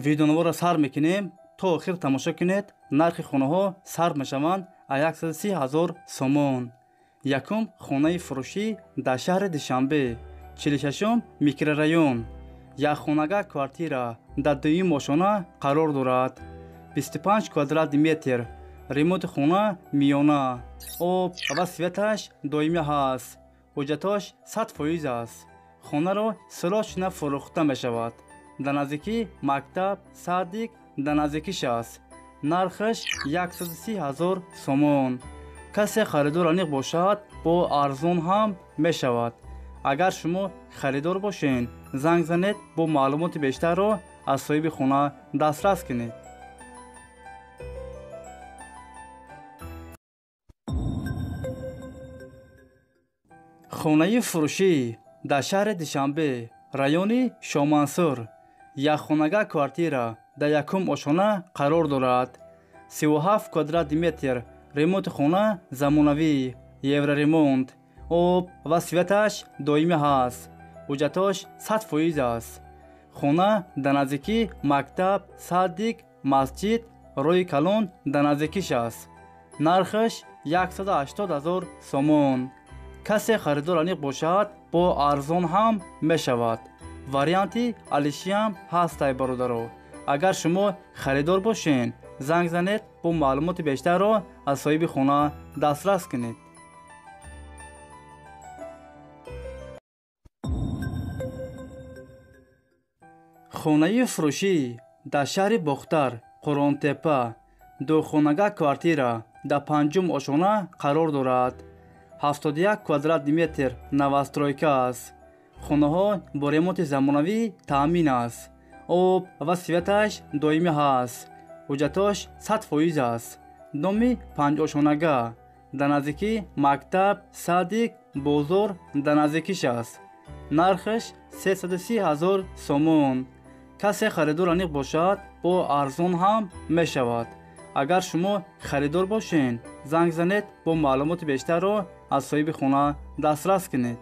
Видеонаворро сар мекунем, то охир тамошо кунед. Нархи хонаҳо сар мешаванд аз 130 000 сомон. Якум хонаи фурӯшӣ дар шаҳри Душанбе, 46-ум микрорайон. Якхонага квартира дар дуюм ошона қарор дорад. 25 квадрати метр. Ремонти хона миёна. Об ва светаш доимӣ ҳаст. Ҳуҷҷатош 100% аст. Хонаро срочно фурӯхта мешавад. Дар наздикӣ мактаб, садик дар наздикиш аст. Нархаш 130 000 сомон. Касе харидор аниқ бошад, бо арзон ҳам мешавад. Агар шумо харидор бошед, занг занед, бо маълумоти бештарро аз соҳиби хона дастрас кунед. Хонаи фурӯшӣ дар шаҳри Душанбе, райони Шомансур. Якхонага квартира дар якум ошона қарор дорад. 37 квадрати метр. Ремонти хона замонавӣ, евроремонт. Об ва светаш доимӣ ҳаст. Ҳуҷҷатош 100% аст. Хона дар наздикӣ мактаб, садик, масҷид, роҳи калон дар наздикиш аст. Нархаш 180 000 сомон. Касе харидор аниқ бошад, бо арзон ҳам мешавад. Варианти алишиам ҳастай, бародаро. Агар шумо харидор бошед, занг занед, бо маълумоти бештарро аз соҳиби хона дастрас кунед. Хонаи фурӯшӣ дар шаҳри Бохтар, Қуръонтепа. Духонага квартира дар панҷум ошона қарор дорад. 71 квадрати метр новостройка аст. Хонаҳо бо ремонти замонавӣ таъмин аст. Об ва светаш доимӣ ҳаст. Ҳуҷҷатош 100% аст. Доми панҷошонага дар наздикӣ мактаб, садик, бозор дар наздикиш аст. Нархаш 330 000 сомон. Касе харидор аниқ бошад, бо арзон ҳам мешавад. Агар шумо харидор бошед, занг занед, бо маълумоти бештарро аз соҳиби хона дастрас кунед.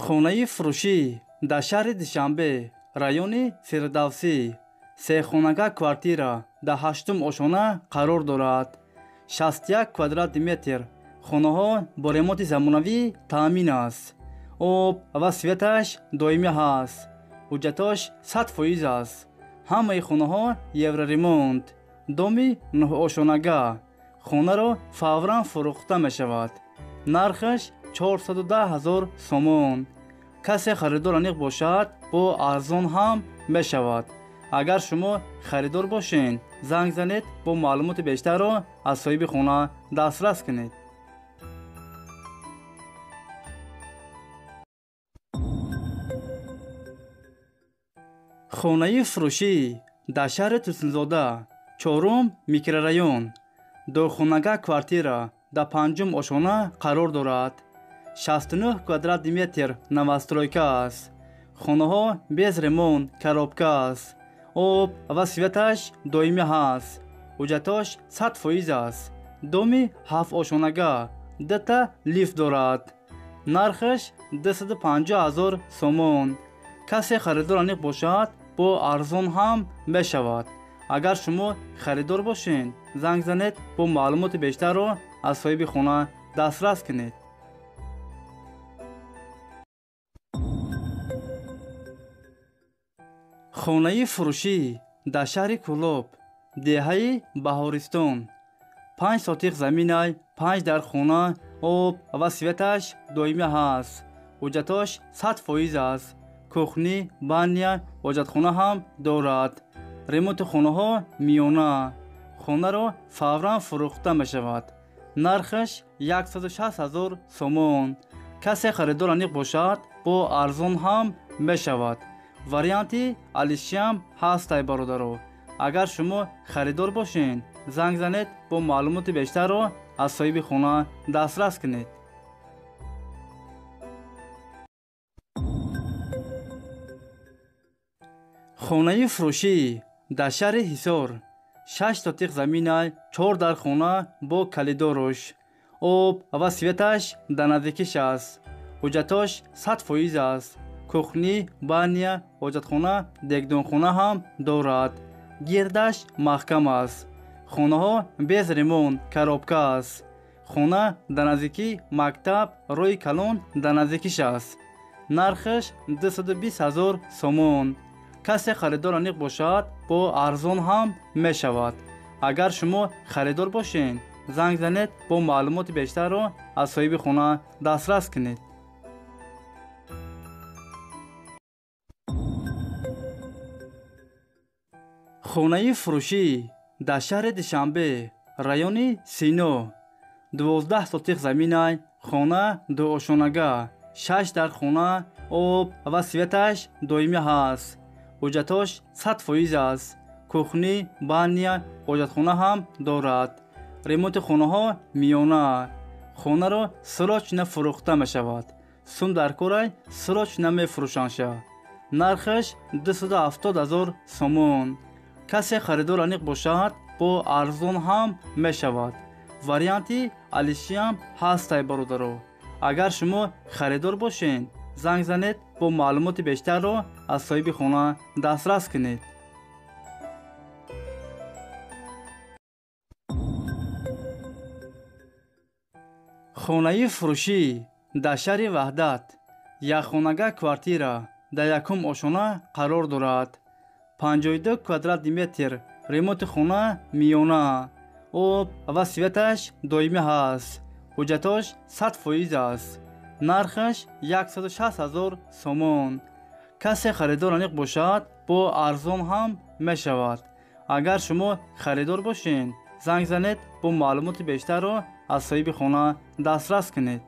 Хонаи фурӯшӣ дар шаҳри Душанбе, райони Фирдавсӣ. Сехонага квартира дар ҳаштум ошона қарор дорад. 61 квадрати метр. Хонаҳо бо ремонти замонавӣ таъмин аст. Об ва светаш доимӣ ҳаст. Ҳуҷҷатош 100% аст. Ҳамаи хонаҳо евроремонт. Доми нӯҳошонага. Хонаро фавран фурӯхта мешавад. Нархаш 410 000 сомон. Касе харидор аниқ бошад, бо арзон ҳам мешавад. Агар шумо харидор бошед, занг занед, бо маълумоти бештарро аз соҳиби хона дастрас кунед. Хонаи фурӯшӣ дар шаҳри Турсунзода, чорум микрорайон. Духонага квартира дар панҷум ошона қарор дорад. 69 квадрати метр новостройка аст. Хонаҳо без ремонт, коробка аст. Об ва светаш доимӣ ҳаст. Ҳуҷҷатош 100% аст. Доми ҳафтошонага дута лифт дорад. Нархаш 250 000 сомон. Касе харидор аниқ бошад, бо арзон ҳам мешавад. Агар шумо харидор бошед, занг занед, бо маълумоти бештарро аз соҳиби хона дастрас кунед. Хонаи фурӯшӣ дар шаҳри Кӯлоб, деҳаи Баҳористон. 5 сотиқ заминай, 5 дар хона, об ва светаш доимӣ ҳаст. Ҳуҷҷатош 100% аст. Кухни, баня, ҳоҷатхона ҳам дорад. Ремонти хонаҳо миёна. Хонаро фавран фурӯхта мешавад. Нархаш 160 000 сомон. Касе харидор аниқ бошад, бо арзон ҳам мешавад. Варианти алишиам ҳастай, бародаро. Агар шумо харидор бошед, занг занед, бо маълумоти бештарро аз соҳиби хона дастрас кунед. Хонаи фурӯшӣ дар шаҳри Ҳисор. 6 сотиқ заминай, 4 дар хона бо калидоруш. Об ва светаш дар наздикиш аст. Ҳуҷҷатош 100% аст. Кухни, баня, ҳоҷатхона, дегдонхона ҳам дорад. Гирдаш маҳкам аст. Хонаҳо без ремонт, коробка аст. Хона дар наздикии мактаб, роҳи калон дар наздикиш аст. Нархаш 220 000 сомон. Касе харидор аниқ бошад, бо арзон ҳам мешавад. Агар шумо харидор бошед, занг занед, бо маълумоти бештарро аз соҳиби хона дастрас кунед. Хонаи фурӯшӣ дар шаҳри Душанбе, райони Сино, 12 сотих заминай, хона дуошонага, 6 дар хона, об ва светаш доимӣ ҳаст. Ҳуҷҷатош 100% аст. Кухни, баня, ҳоҷатхона ҳам дорад. Ремонти хонаҳо миёна. Хонаро срочно фурӯхта мешавад. Сум дар корай срочно мефурӯшандша. Нархаш 270 000 сомон. Касе харидор аниқ бошад, бо арзон ҳам мешавад. Варианти алишиам ҳастай, бародаро. Агар шумо харидор бошед, занг занед, бо маълумоти бештарро аз соҳиби хона дастрас кунед. Хонаи фурӯшӣ дар шаҳри Ваҳдат, якхонага квартира дар якум ошона қарор дорад. 52 квадратни метр, ремонти хона миёна, об ва светаш доимӣ ҳаст. Ҳуҷҷатош 100% аст. Нархаш 160 000 сомон. Касе харидор аниқ бошад, бо арзон ҳам мешавад. Агар шумо харидор бошед, занг занед, бо маълумоти бештарро аз соҳиби хона дастрас кунед.